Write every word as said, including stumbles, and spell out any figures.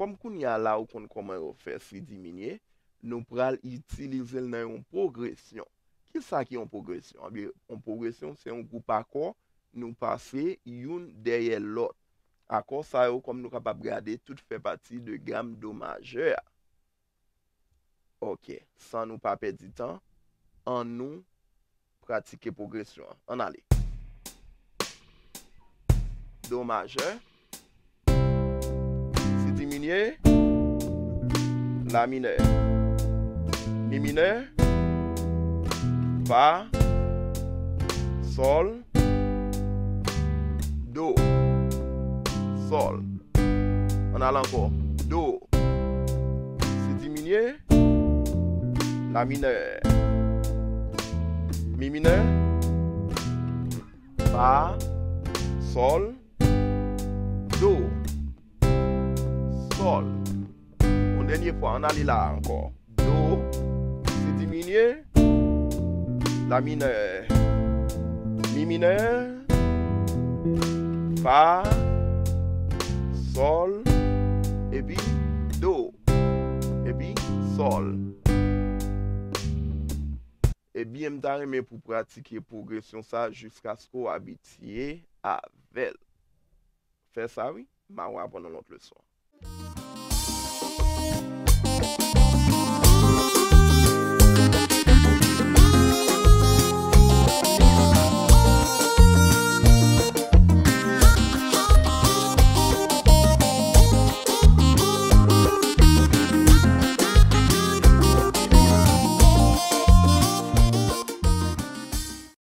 Kòm kounye a la ou konn kòman yo fè si diminye, nou pral itilize l nan yon pwogresyon. Kisa ki yon pwogresyon? Ebyen, yon pwogresyon se yon gwoup akò nou pase youn dèyè lòt. Akò sa yo, kòm nou kapab gade, tout fè pati de gam do majè a. Ok, san nou pa pèdi tan, annou pratike pwogresyon an. Ann ale. Do majè, si diminye, la minè, mi minè, fa, sòl, do, sòl. Ann al ankò. Do, si diminye, la minè, mi minè, fa, sòl, do, sòl. Yon dènye fwa, ann ale la ankò. Do, si diminye, la minè, mi minè, fa, sòl, epi do, epi sòl. Ebyen, m ta renmen pou pratike pwogresyon sa jiskaske w abitye avè l. Fè sa wi, m a w aprann yon lòt leson.